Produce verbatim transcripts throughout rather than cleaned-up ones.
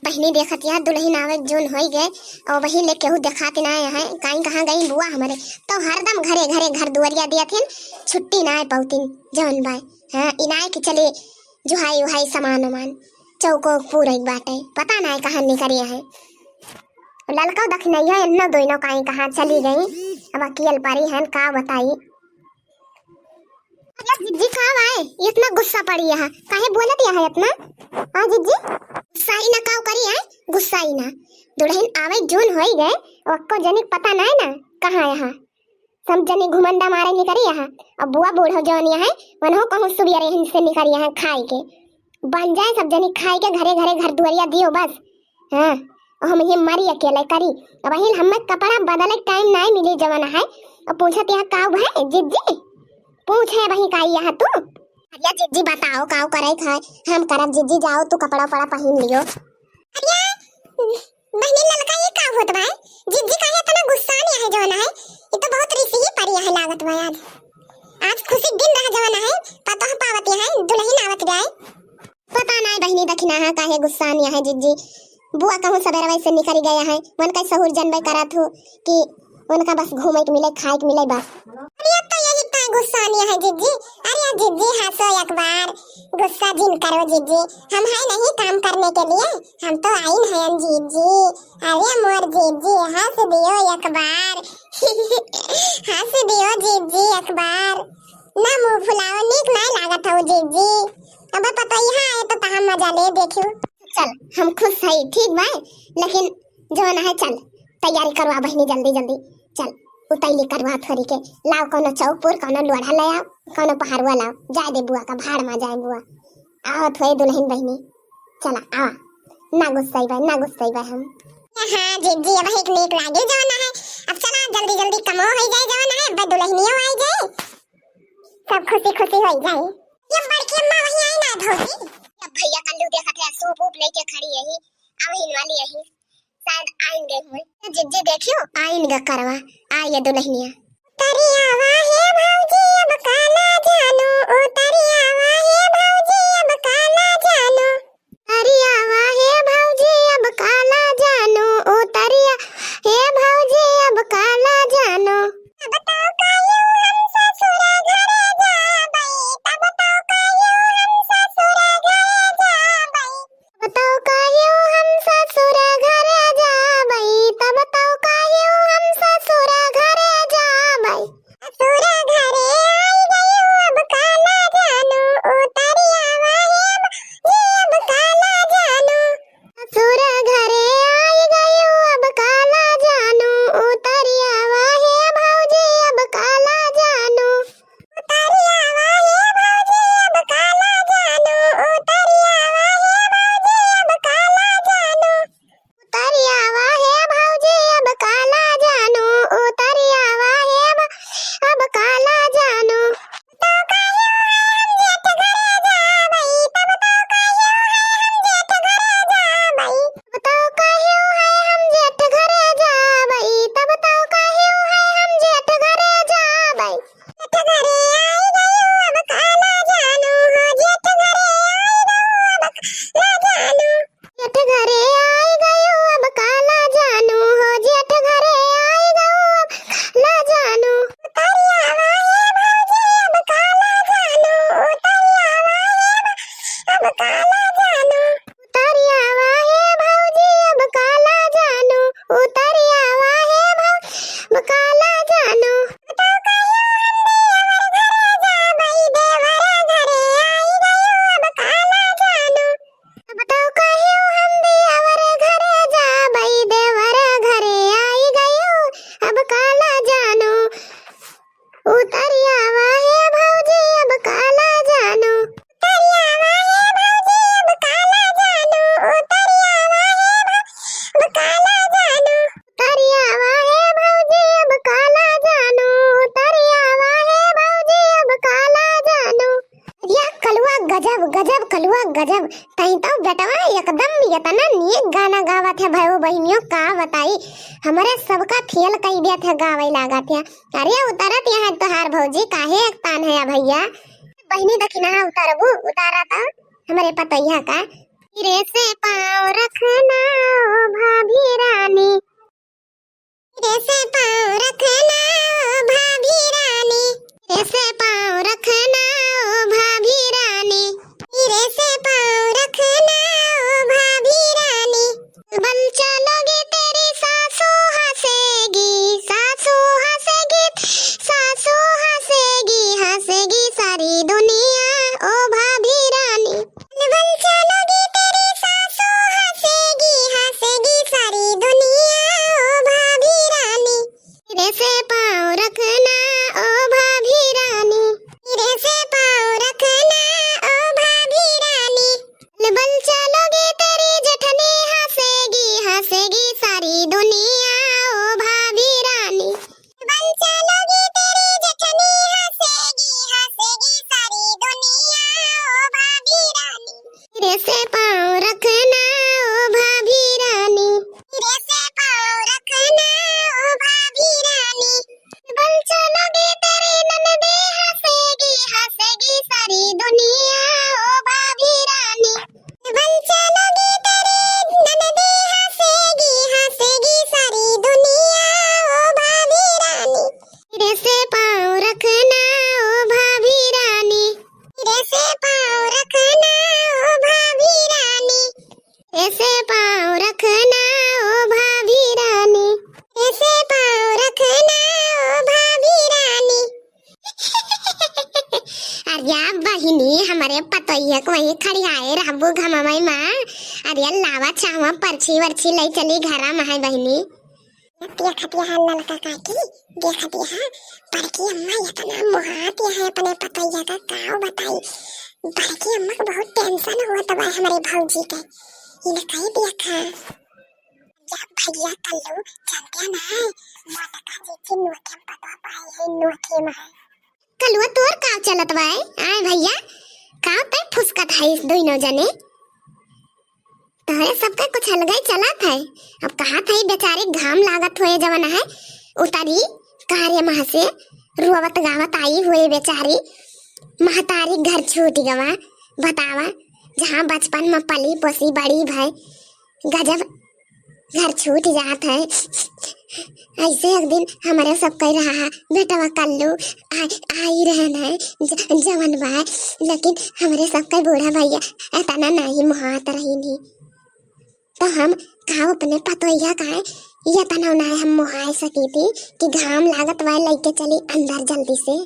बहिनी देखत या दुलहिन आवे जौन होई गए, और वही ले केहू देखात ना आए हैं, काई कहाँ गई बुआ हमरे, तो हरदम घरे घरे घर दुआरिया दिया थिन, छुट्टी ना आए पौतिन जौन बाय। हाँ, इनाए कि चले जुहाई उहाई सामान उमान, चौको पूरे बाटे, पता ना आए कहाँ निकरिया है। ललका दखिनैया इन्नो दोनों काई कहाँ चली गई, अब अकेल परी हन का बताई। अरे जिज्जी का बाय, इतना गुस्सा पड़ी है, काहे बोलत या है इतना? हाँ जिज्जी, गुस्सा ही ना काव करी है, गुस्सा ही ना। दुलहिन आवे जौन होई गए, ओक्को जनिक पता ना है ना कहाँ यहाँ। सब जनी घुमंडा मारे निकरी यहाँ। अब बुआ बूढ़ो जौन यहाँ है, वनहो कहूँ सुबियरे हिन से निकरी यहाँ खाए के। बन जाए सब जनी खाए के, घरे घरे घर दुआरिया दियो बस। हाँ, और हम ये मरी अकेले करी। अब अहिल हमें कपड़ा बदले टाइम नाई मिली जवन है। और पूछत यहाँ काव है जिज्जी? पूछे वही काई यहाँ तू? अरे जिज्जी बताओ काव करे खाए? हम करब जिज्जी, जाओ तू कपड़ा उपड़ा पहिन लियो। अरे बहिनी ललका ये का होत बा? जिज्जी काहे इतना गुस्सा में है जवन है? ये तो बहुत रिसी ही परी है लागत बा आज। आज खुशी दिन रह जवन है, पतोह पावत है, दुलहिन आवत जाए। पता नाय बहिनी दखिना है काहे गुस्सा में है जिज्जी। बुआ कहूँ सबेरवे से निकरी गया है, उनका सहूर जनबे करत हो कि उनका बस घूमे के मिले, खाए के मिले बस। अरे अब तो यही तो गुस्सा में है जिज्जी। अरे जिज्जी हंसो एक बार, गुस्सा जिन करो जिज्जी, हम है नहीं काम करने के लिए, हम तो आइन है जिज्जी। अरे मोर जिज्जी हंस दियो एक बार, हंस दियो जिज्जी एक बार, ना मुंह फुलाओ, नीक नाय लागत हो जिज्जी। अब पतोहिया है तो तहां मजा ले देखियो। चल हम खुश है, ठीक बा, लेकिन जवन है चल तैयारी करवा बहिनी जल्दी जल्दी। चल उतैली करवा थोरी के, लाओ कौनो चौपुर, कौनो लोढ़ा ले आओ, कौनो पहाड़ुआ लाओ, जाए दे बुआ का भाड़ में जाए बुआ। आवत होए दुलहिन बहिनी, चला आवा, ना गुस्सैबे, ना गुस्सैबे हम। हाँ जिज्जी, अब एक नीक लागे जवन है। अब चला जल्दी जल्दी कमो हो जाए जवन है, अब दुलहिनियो आ जाए, सब खुशी खुशी हो जाए। ये बड़की अम्मा वहीं आई ना भौजी? अब भैया कल्लू देखत है, सूप ऊप लेके खड़ी यही, आवहिन वाली यही, शायद आइन गए हुए। जिज्जी देखियो, आइन ग करवा, आ ये दुलहिनिया। उतरियावा हे भौजी अब काला जानू, उतरियावा हे भौजी अब काला जानू। उतरियावा हे भौजी अब काला जानू, उतरिया हे भौजी अब काला जानू। तब तो कायू हम ससुर घरे जाबई, तब तो कायू हम ससुर घरे जाबई। तब तो कायू हम ससुर घरे जाबई, तब तो कायू हम ससुर घरे जाबई। ससुर घरे आई गयू अब काला जानू, उतरियावा हे भौजी अब काला जानू। ससुर घरे आई गयू अब काला जानू, उतरियावा हे भौजी अब काला जानू। उतरियावा हे भौजी अब काला जानू, उतरियावा हे भौजी अब काला जानू। उतरियावा हे भौजी अब काला जानू, उतरियावा हे भ-, अब काला जानू। तो काहे हम जेठ घरे जाबई, तब तो काहे हम जेठ घरे जाबई। तब तो काहे हम जेठ घरे जाबई, तब तो काहे हम जेठ घरे जाबई। जेठ घरे आई गयू अब काला जानू हो, जेठ घरे आई गयू अब काला जानू। जेठ घरे आई गयू अब काला जानू हो, जेठ घरे आई गयू अब काला जानू। उतरियावा हे भौजी अब काला जानू, उतरियावा हे भौजी अब काला जानू। उतरियावा हे भौजी अब काला जानू, उतरियावा हे भौजी अब काला जानू। तो काहे हम देवर घरे जाबई, देवर घरे आई गयू अब काला जानू। तब तो काहे हम देवर घरे जाबई, देवर घरे आई गयू अब काला जानू। उतरियावा हे भौजी अब काला जानू। उतरियावा हे भौजी अब काला जानू, उतरियावा हे भौजी अब काला जानू। उतरियावा हे भौजी अब काला जानू, उतरियावा हे भौजी अब काला जानू। या कलुआ गजब, गजब कलुआ गजब। तई तो बेटवा एकदम इतना नीक गाना गावत है भाइयों बहिनियों, का बताई, हमरे सबका फेल कई देत है गावे लागत है। अरे उतरत यहाँ तोहार भौजी काहे एकतान है भैया? बहिनी दखिना उतरबू, उतारा तो हमरे पतैया का। सिरे से पाँव रखना पाँव रखना ओ भाभी रानी, ऐसे पाँव रखना ओ भाभी रानी। अरे बहिनी, हमरे पतोहिया के वहीं खड़ियाए रहबू घमवई मा। अरे लावा छावा परछी वरछी लई चली घरा मा है बहिनी। देखत यह ललका काकी, देखत यह बड़की अम्मा इतना मुहात यह अपने पतोहिया का, काव बताई। बड़की अम्मा को बहुत tension होत बा हमरे भौजी के। इनका ही देखा। जब भैया कल्लू जानते ना है, मोटका जी की नोखे में पतवा पाए है, नोखे में है। कलुआ तोर काव चलत बा, आए भैया, काव तय फुसकत है इस दोनों जने। तोहरे सबके कुछ अलगे चलत है। अब कहा था बेचारी घाम लागत होए जवन है, उतरी कार्य मह से रोवत गावत आई हुए बेचारी। महतारी घर छूट गवा, बतावा, जहाँ बचपन में पली पोसी बड़ी भय, गजब घर छूट जात है। ऐसे एक दिन हमरे सब कह रहा है, बेटवा कल्लू आ, आई रहन है ज-, जवन बा, लेकिन हमरे सब के बूढ़ा भैया इतना नहीं मुहात रही नहीं। तो हम का अपने पतोहिया का है, ये तना ना हम मुहाए सकी थी कि घाम लागत बा, लेके चली अंदर जल्दी से।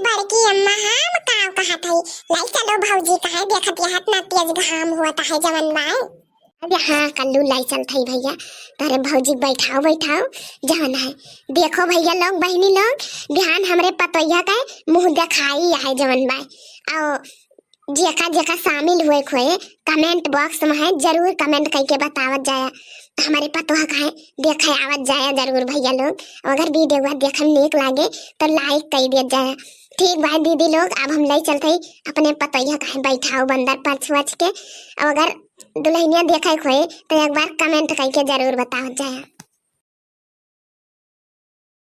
बड़की अम्मा, हम काव कहत हई, लाई चलो भौजी का है, देखत यह इतना तेज घाम हुआ है जवन बा। अरे हाँ कल्लू, लाई चलत हई भैया, तारे भौजी बैठाओ बैठाओ जवन है। देखो भैया लोग, बहिनी लोग, बिहान हमरे पतोहिया का मुँह देखाई है जवन बा। और जेका जेका शामिल हुए खोए comment box में है, जरूर comment करके बतावत जाया। हमारे पतोह का है देखे आवत जाया जरूर भैया लोग। अगर video हुआ देखे में नीक लागे तो like कर दिया जाया। ठीक भाई दीदी लोग, अब हम ले चलते ही अपने पतोहिया का है बैठाओ बंदर परछ वछ के। अब अगर दुल्हनिया देखे खोए तो एक बार comment करके जरूर बतावत जाया।